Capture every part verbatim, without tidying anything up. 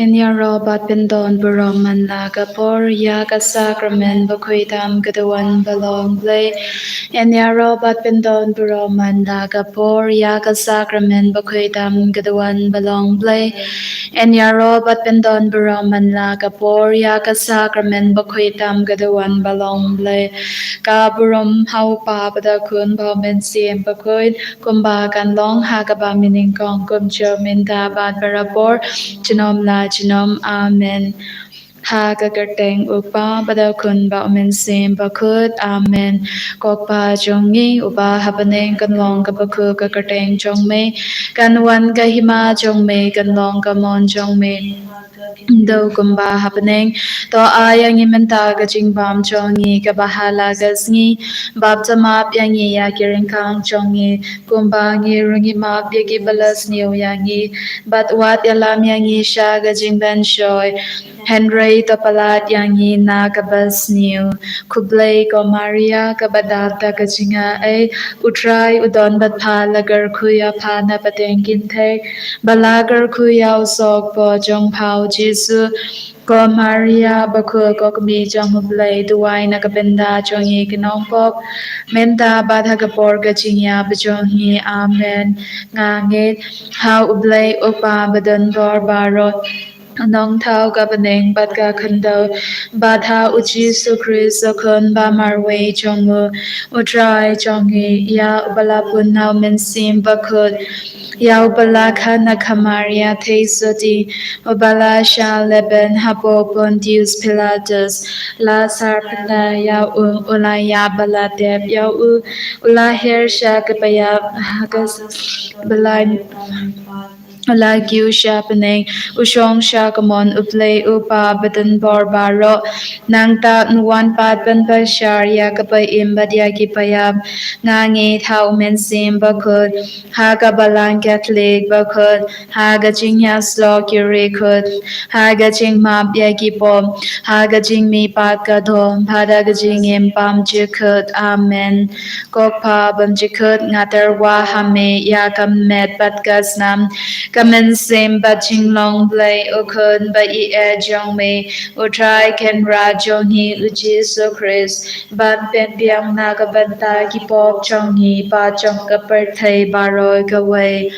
Yn ïaroh bad pyndon burom man la ka por ïa ka sakramen bakhuid tam ka duwan ba long Blei. Yn ïaroh bad pyndon burom man la ka por ïa ka sakramen bakhuid tam ka duwan ba long Blei. Yn ïaroh bad pyndon burom man la ka por ïa ka sakramen bakhuid tam ka duwan ba long Blei. Ka burom ha u Pa bad ha u Khun bad ha u Mynsiem Bakhuid, kumba kan long ha kaba mynnyngkong, kumjuh mynta bad barabor, junom la junom. Amen. Ha ka kyrteng u Kpa bad ha u Khun bad ha u Mynsiem Bakhuid. Amen. Ko Kpa jong ngi uba ha bneng, kan long kaba khuid ka kyrteng jong me, kan wan ka hima jong me, kan long ka mon jong me, dei kumba ha bneng. To ai ïa ngi mynta ka jingbam jong ngi kaba ha la ka sngi. Bapjamap ïa ngi ïa ki ryngkang jong ngi, kumba ngi ruh ngi map ïa kiba la sniew ïa ngi. Bad wat ïalam ïa ngi sha ka jingpynshoi, hynrei to palat ïa ngi na kaba sniew. Khublei ko Maria, kaba dap da ka jingaiei, u Trai u don bad pha, la kyrkhu ïa pha na pdeng ki kynthei, bad la kyrkhu ïa u sohpop jong pha u Jisu. Ko Maria bakhuid, ko kmie jong u Blei, duwai na ka bynta jong ngi ki nongpop, mynta bad ha ka por ka jingïap jong ngi. Amen. Nga ngeit ha u Blei u Kpa badonbor baroh, u nongthaw ka bneng bad ka khyndew, bad ha u Jisu Khrist u Khun ba marwei jong u, u Trai jong ngi, ïa uba la pun na u Mynsiem Bakhuid, ïa uba la kha na ka Maria theisotti, uba la shah lehbeiñ hapoh Pontius Pilatus, la sarpynda ïa u, u la ïap bad la tep, ïa u, u la her sha ki paidbah, ha ka sngi ba la, u la kiew sha bneng, u shong sha kamon u Blei u Kpa badonbor baroh. Nangta un wan pat ban bishar ïa ki ba im bad ïa ki ba ïap. Nga ngeit ha u Mynsiem Bakhuid, ha ka Balang Katholik bakhuid, ha ka jingïasyllok ki riewkhuid, ha ka jingmap ïa ki pop, ha ka jingmihpat ka doh, bad ha ka jingim bymjukut. Amen. Ko Kpa bymjukut, nga tyrwa ha me ïa ka met bad ka snam, ka mynsiem bad jinglong Blei u Khun ba ïeit jong me, u Trai Kynrad jong ngi u Jisu Khrist, ban pynbiang na ka bynta ki pop jong ngi bad jong ka pyrthei baroh kawei.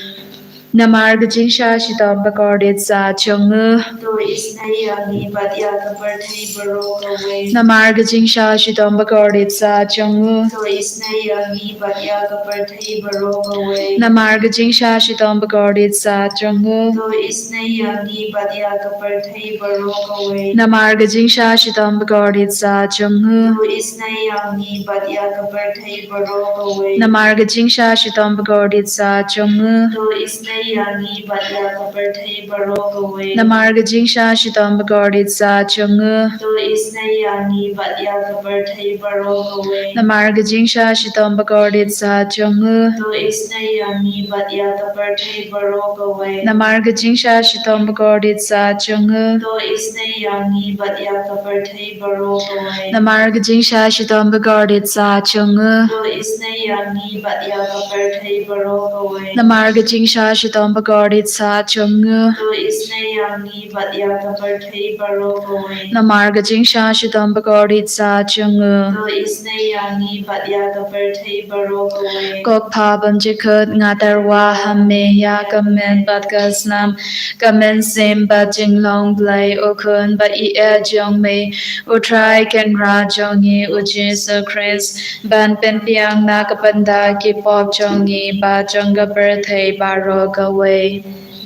Namar ka jingshah shitom bakordit sah jong u, to isynei ïa ngi bad ïa ka pyrthei baroh kawei. Namar ka jingshah shitom bakordit sah jong u, to isynei ïa ngi bad ïa ka pyrthei baroh kawei. Namar ka jingshah shitom bakordit sah jong u, to isynei ïa ngi bad ïa ka pyrthei baroh kawei. Namar ka jingshah shitom bakordit sah jong u, to isynei ïa ngi bad ïa ka pyrthei baroh kawei. Namar ka jingshah shitom bakordit sah jong u, to isynei ïa ngi bad ïa ka pyrthei baroh kawei. Namar ka jingshah shitom bakordit sah jong u, to isynei ïa ngi bad ïa ka pyrthei baroh kawei. Namar ka jingshah shitom bakordit sah jong u, to isynei ïa ngi bad ïa ka pyrthei baroh kawei. Namar ka jingshah shitom bakordit sah jong u, to isynei ïa ngi bad ïa ka pyrthei baroh kawei. Namar ka jingshah shitom bakordit sah jong u, to isynei ïa ngi bad ïa ka pyrthei baroh kawei. Namar ka jingshah shitom ba kordit sah jong u. To isynei ïa ngi bad ïa ka pyrthei baroh kawei. Namar ka jingshah shitom ba kordit sah jong u. To isynei ïa ngi bad ïa ka pyrthei baroh kawei. Ko Kpa bymjukut, nga tyrwa ha me ïa ka met bad ka snam, ka mynsiem bad jinglong Blei u Khun ba ïeit jong me, U Trai Kynrad jong ngi U Jisu Khrist, ban pynbiang na ka bynta ki pop jong ngi bad jong ka pyrthei baroh kawei.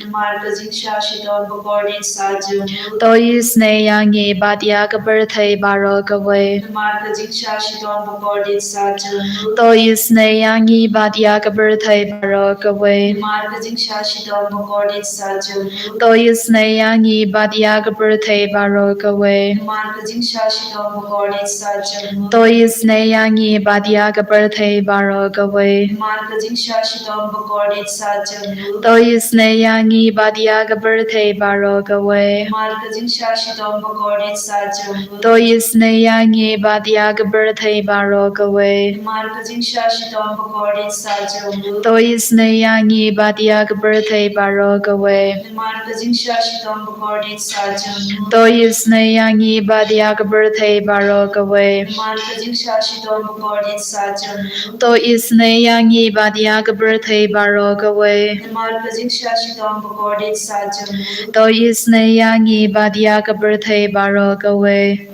Namar ka jingshah shitom ba kordit sah jong u. To isynei ïa ngi bad ïa ka pyrthei baroh kawei. Namar ka jingshah shitom ba kordit sah jong u. To isynei ïa ngi bad ïa ka pyrthei baroh kawei. Namar ka jingshah shitom ba kordit sah jong u. To isynei ïa ngi bad ïa ka pyrthei baroh kawei. Namar ka jingshah shitom ba kordit sah jong u. To isynei ïa ngi bad ïa ka pyrthei baroh kawei. Namar ka jingshah shitom ba kordit sah jong u. To isynei ïa ngi bad ïa ka pyrthei baroh kawei. Namar ka jingshah shitom ba kordit sah jong u. To isynei ïa ngi bad ïa ka pyrthei baroh kawei. Namar ka jingshah shitom ba kordit sah jong u. To isynei ïa ngi bad ïa ka pyrthei baroh kawei. Namar ka jingshah shitom ba kordit sah jong u. To isynei ïa ngi bad ïa ka pyrthei baroh kawei. Namar ka jingshah shitom ba kordit sah jong u. To isynei ïa ngi bad ïa ka pyrthei baroh kawei. Namar ka jingshah shitom ba kordit sah jong u. To isynei ïa ngi bad ïa ka pyrthei baroh kawei.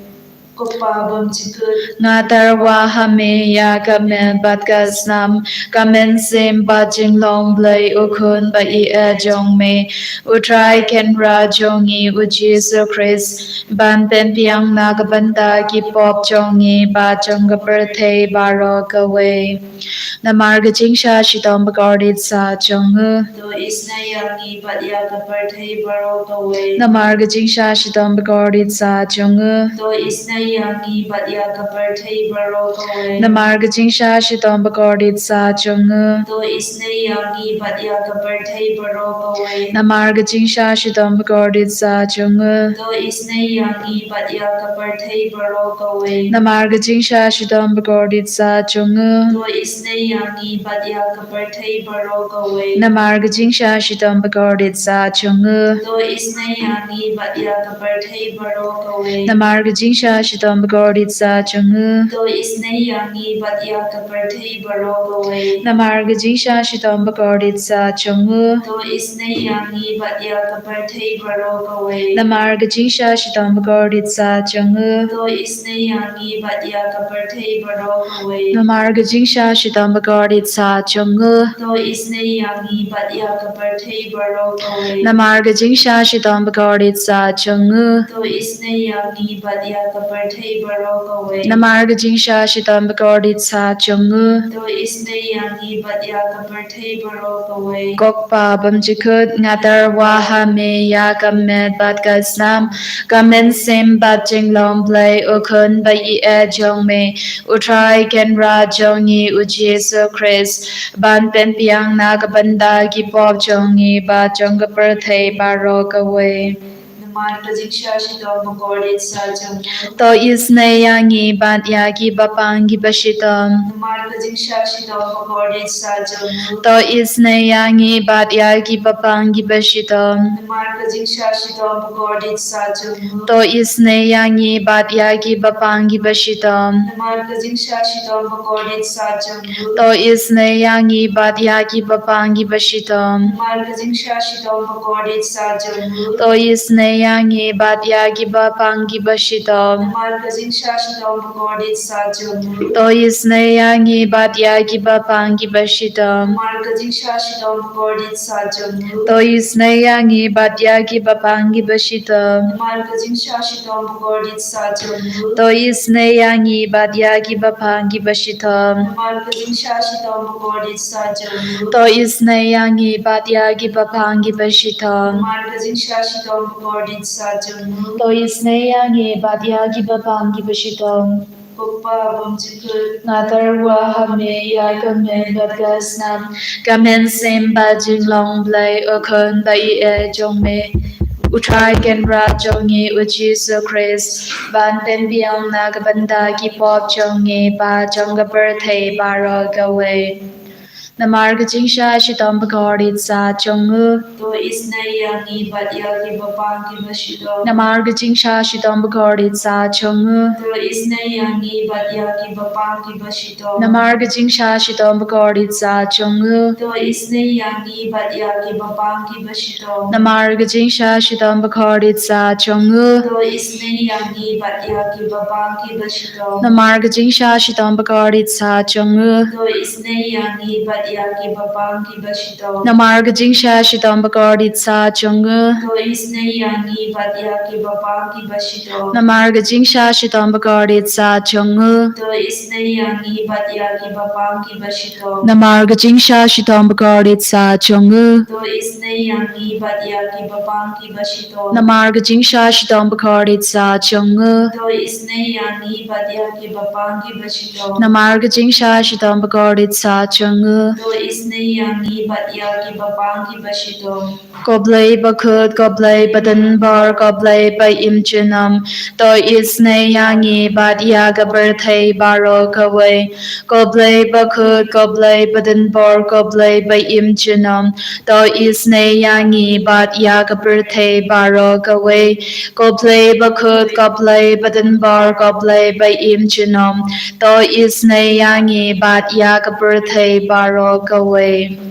Ko Kpa bymjukut. Nga tyrwa ha me ïa ka met bad ka snam, ka mynsiem bad jinglong Blei u Khun ba ïeit jong me, U Trai Kynrad jong ngi U Jisu Khrist, ban pynbiang na ka bynta ki pop jong ngi bad jong ka pyrthei baroh kawei. Namar ka jingshah shitom ba kordit sah jong u. To isynei ïa ngi bad ïa ka pyrthei baroh kawei. Namar ka jingshah shitom ba kordit sah jong u. To isynei ïa ngi bad ïa ka pyrthei baroh kawei. Namar ka jingshah shitom ba kordit sah jong u. To isynei ïa ngi bad ïa ka pyrthei baroh kawei. Namar ka jingshah shitom ba kordit sah jong u. To isynei ïa ngi bad ïa ka pyrthei baroh kawei. Namar ka jingshah shitom ba kordit sah jong u. To isynei ïa ngi bad ïa ka pyrthei baroh kawei. Namar ka jingshah shitom ba kordit sah jong u. To isynei ïa ngi bad ïa ka pyrthei baroh kawei. Namar ka jingshah shitom ba kordit sah jong u. To isynei ïa ngi bad ïa ka pyrthei baroh kawei. Namar ka jingshah shitom ba kordit sah jong u. To isynei ïa ngi bad ïa ka pyrthei baroh kawei. Namar ka jingshah shitom ba kordit sah jong u. To isynei ïa ngi bad ïa ka pyrthei baroh kawei. Namar ka jingshah shitom ba kordit sah jong u. To isynei ïa ngi bad ïa ka pyrthei baroh kawei. Namar ka jingshah shitom ba kordit sah jong u. To isynei ïa ngi bad ïa ka pyrthei baroh kawei. Namar ka jingshah shitom ba kordit sah jong u. To isynei ïa ngi bad ïa ka pyrthei baroh kawei. Ko Kpa bymjukut, nga tyrwa ha me ïa ka met bad ka snam, ka mynsiem bad jinglong Blei u Khun ba ïeit jong me, U Trai Kynrad jong ngi U Jisu Khrist, ban pynbiang na ka bynta ki pop jong ngi bad jong ka pyrthei baroh kawei. Namar ka jingshah shitom ba kordit sah jong u. To isynei ïa ngi bad ïa ki bapang ki bashitom. Namar ka jingshah shitom ba kordit sah jong u. To isynei ïa ngi bad ïa ki bapang ki bashitom. Namar ka jingshah shitom ba kordit sah jong u. To isynei ïa ngi bad ïa ki bapang ki bashitom. Namar ka jingshah shitom ba kordit sah jong u. To isynei ïa ngi bad ïa ki bapang ki bashitom. Namar ka jingshah shitom ba kordit sah jong u. To isynei ïa ngi bad ïa ki bapang ki bashitom. Namar ka jingshah shitom ba kordit sah jong u. To isynei ïa ngi bad ïa ki bapang ki bashitom. Namar ka jingshah shitom ba kordit sah jong u. To isynei ïa ngi bad ïa ki bapang ki bashitom. Namar ka jingshah shitom ba kordit sah jong u. To isynei ïa ngi bad ïa ki bapang ki bashitom. Namar ka jingshah shitom ba kordit sah jong u. To isynei ïa ngi bad ïa ki bapang ki bashitom. Namar ka jingshah shitom ba kordit sah jong u. To isynei ïa ngi bad ïa ki bapang ki bashitom. Ko Kpa bymjukut. Nga tyrwa ha me ïa ka met bad ka snam, ka mynsiem bad jinglong Blei u Khun ba ïeit jong me, U Trai Kynrad jong ngi U Jisu Khrist, ban pynbiang na ka bynta ki pop jong ngi bad jong ka pyrthei baroh kawei. Namar ka jingshah shitom bakordit sah jong u. To isynei ïa ngi bad ïa ki bapang ki bashitom. Namar ka jingshah shitom bakordit sah jong u. To isynei ïa ngi bad ïa ki bapang ki bashitom. Namar ka jingshah shitom bakordit sah jong u. To isynei ïa ngi bad ïa ki bapang ki bashitom. Namar ka jingshah shitom bakordit sah jong u. To isynei ïa ngi bad ïa ki bapang ki bashitom. Namar ka jingshah shitom bakordit sah jong u. To isynei ïa ngi bad ïa ki bapang ki bashitom. Namar ka jingshah shitom bakordit sah jong u. To isynei ïa ngi bad ïa ki bapang ki bashitom. Namar ka jingshah shitom bakordit sah jong u. To isynei ïa ngi bad ïa ki bapang ki bashitom. Namar ka jingshah shitom bakordit sah jong u. To isynei ïa ngi bad ïa ki bapang ki bashitom. Namar ka jingshah shitom bakordit sah jong u. To isynei ïa ngi bad ïa ki bapang ki bashitom. Namar ka jingshah shitom bakordit sah jong u. To isynei ïa ngi bad ïa ki bapang ki bashitom. Ko Blei bakhuid, ko Blei badonbor, ko Blei ba im junom. To isynei ïa ngi bad ïa ka pyrthei baroh kawei. Ko Blei bakhuid, ko Blei badonbor, ko Blei ba im junom. To isynei ïa ngi bad ïa ka pyrthei baroh kawei. Ko Blei bakhuid, ko Blei badonbor, ko Blei ba im junom. To isynei ïa ngi bad ïa ka pyrthei baroh kawei.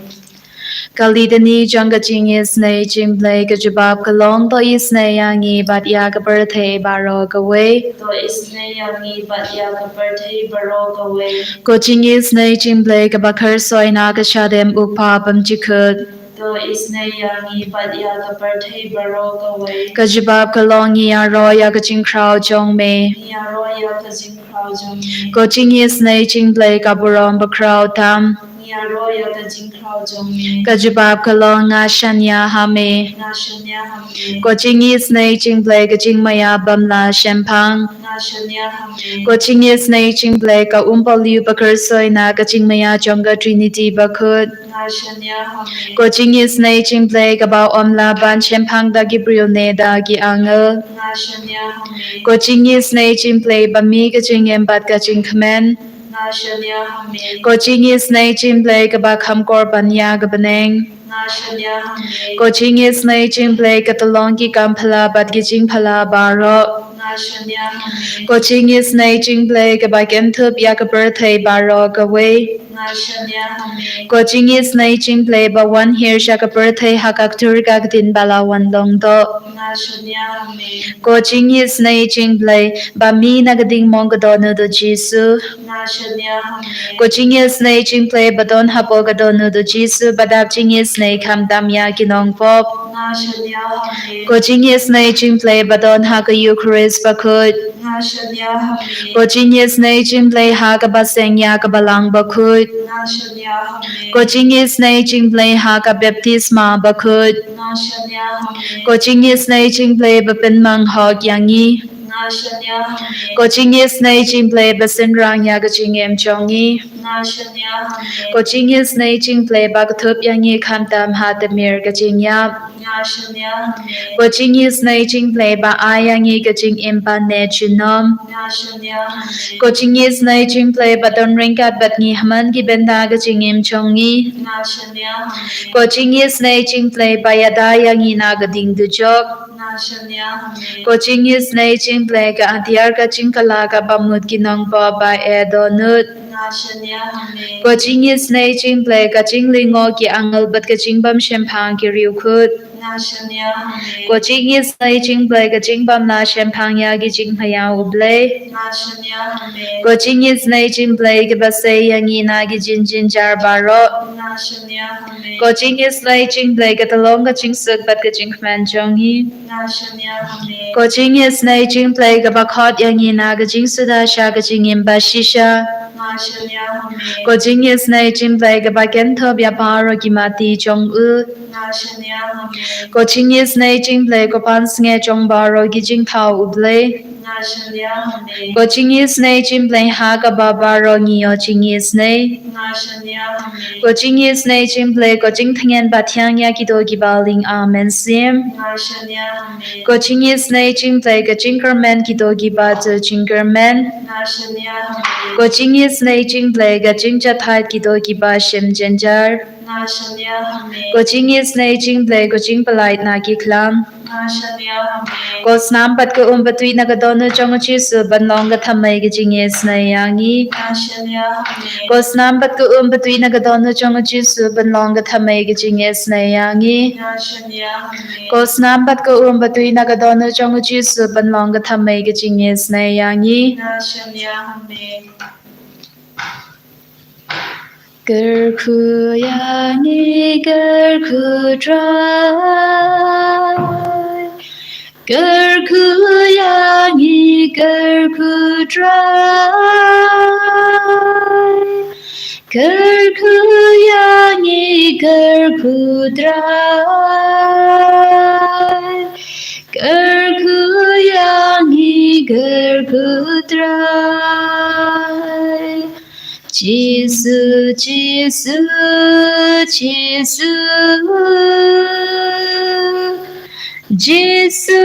Ka litany jong ka jingisynei jong U Blei. Ka jubab ka long: To isynei ïa ngi bad ïa ka pyrthei baroh kawei. To isynei ïa ngi bad ïa ka pyrthei baroh kawei. Ko jingisynei jong U Blei kaba khyrsoi na ka shadem u Kpa bymjukut. To isynei ïa ngi bad ïa ka pyrthei baroh kawei. Ka jubab ka long: Ngi ïaroh ïa ka jingkhraw jong me. Ngi ïaroh ïa ka jingkhraw jong me. Ko jingisynei jong U Blei ka burom bakhraw tam. Ngi ïaroh ïa ka jingkhraw jong me. Ka jubab ka long: Nga shaniah ha me. Nga shaniah ha me. Ko jingisynei jong U Blei ka jingmaïa bym lah shemphang. Nga shaniah ha me. Ko jingisynei jong U Blei ka umpolio ba khyrsoi na ka jingmaïa jong ka Trinity bakhuid. Nga shaniah ha me. Ko jingisynei jong U Blei kaba ym lah ban shemphang da ki briew ne da ki angel. Nga shaniah ha me. Ko jingisynei jong U Blei ba mih ka jingim bad ka jingkmen. Nga shaniah ha me. Ko jingisynei jong U Blei kaba kham kor ban ïa ka bneng. Nga shaniah ha me. Ko jingisynei jong U Blei ka tyllong ki kam phylla bad ki jingphylla baroh. Nga shaniah ha me. Ko jingisynei jong U Blei kaba kynthup ïa ka pyrthei baroh kawei. Nga shaniah ha me. Ko jingisynei jong U Blei ba wan hiar sha ka pyrthei ha ka ktur ka ktien ba la wan long doh. Nga shaniah ha me. Ko jingisynei jong U Blei ba mih na ka ding mong ka dohnud u Jisu. Nga shaniah ha me. Ko jingisynei jong U Blei ba don hapoh ka dohnud u Jisu ba dap jingisynei khamtam ïa ki nongpop. Nga shaniah ha me. Ko jingisynei jong U Blei ba don ha ka Eukharist bakhuid. Nga shaniah ha me. Ko jingisynei jong U Blei ha kaba seng ïa ka Balang bakhuid. Nga shaniah ha me. Ko jingisynei jong U Blei ha ka baptisma bakhuid. Nga shaniah ha me. Ko jingisynei jong U Blei ba pynmang hok ïa ngi. Nga shaniah ha me. Ko jingisynei jong U Blei ba synran ïa ka jingim jong ngi. Nga shaniah ha me. Ko jingisynei jong U Blei ba kynthup ïa ngi khamtam ha tmier ka jingïap. Nga shaniah ha me. Ko jingisynei jong U Blei ba ai ïa ngi ka jingim ba ne junom. Nga shaniah ha me. Ko jingisynei jong U Blei ba don ryngkat bad ngi ha man ki bynta ka jingim jong ngi. Nga shaniah ha me. Ko jingisynei jong U Blei ba ïada ïa ngi na ka ding dujok. Nga shaniah ha me. Ko jingisynei jong U Blei ka atiar ka jingkylla kaba mut ki nongpop ba eh dohnud. Nga shaniah ha me. Ko jingisynei jong U Blei ka jinglyngngoh ki angel bad ka jingbym shemphang ki riewkhuid. Nga shaniah ha me. Ko jingisynei jong U Blei ka jingbym lah shemphang ïa ki jingmaïa u Blei. Nga shaniah ha me. Ko jingisynei jong U Blei kaba sei ïa ngi na ki jingjynjar baroh. Nga shaniah ha me. Ko jingisynei jong U Blei ka tyllong ka jingsuk bad ka jingkmen jong ngi. Nga shaniah ha me. Ko jingisynei jong U Blei kaba khot ïa ngi na ka jingsuda sha ka jingim ba shisha. Nga shaniah ha me. Ko jingisynei jong U Blei kaba kynthup ïa baroh ki mati jong u. Nga shaniah ha me. Ko jingisynei jong U Blei ko pansngiat jong baroh ki jingthaw u Blei. Nga Nga shaniah ha me. Ko jingisynei jong U Blei ha kaba baroh ngi ïoh jingisynei. Nga shaniah ha me. Ko jingisynei jong U Blei, ko jingtngen ba thiang ïa kito kiba lieng ha mynsiem. Nga shaniah ha me. Ko jingisynei jong U Blei, ka jingkyrmen kito kiba ju jingkyrmen. Nga shaniah ha me. Ko jingisynei jong U Blei, ka jingjahthait kito kiba shim jynjar. Nga shaniah ha me. Ko jingisynei jong U Blei, ko jingpyllait na ki khlam. Nga shaniah ha me. Ko snam bad ko um ba tih na ka dohnud jong U Jisu ban long ka thymmei ka jingisynei ïa ngi. Nga shaniah ha me. Ko snam bad ko um ba tih na ka dohnud jong U Jisu ban long ka thymmei ka jingisynei ïa ngi. Nga shaniah ha me. Ko snam bad ko um ba tih na ka dohnud jong U Jisu ban long ka thymmei ka jingisynei ïa ngi. Nga shaniah ha me. Kyrkhu ïa ngi, kyrkhu Trai. Kyrkhu ïa ngi, kyrkhu Trai. Kyrkhu ïa ngi, kyrkhu Trai. Kyrkhu ïa ngi, kyrkhu Trai. Jisu, Jisu, Jisu. Jisu,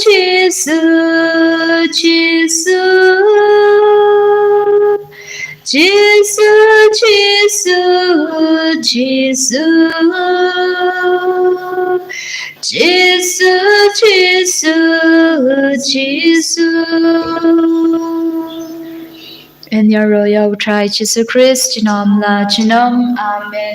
Jisu, Jisu. Jisu, Jisu, Jisu. Jisu, Jisu, Jisu. Yn ïaroh ïa U Trai Jisu Khrist junom la junom. Amen.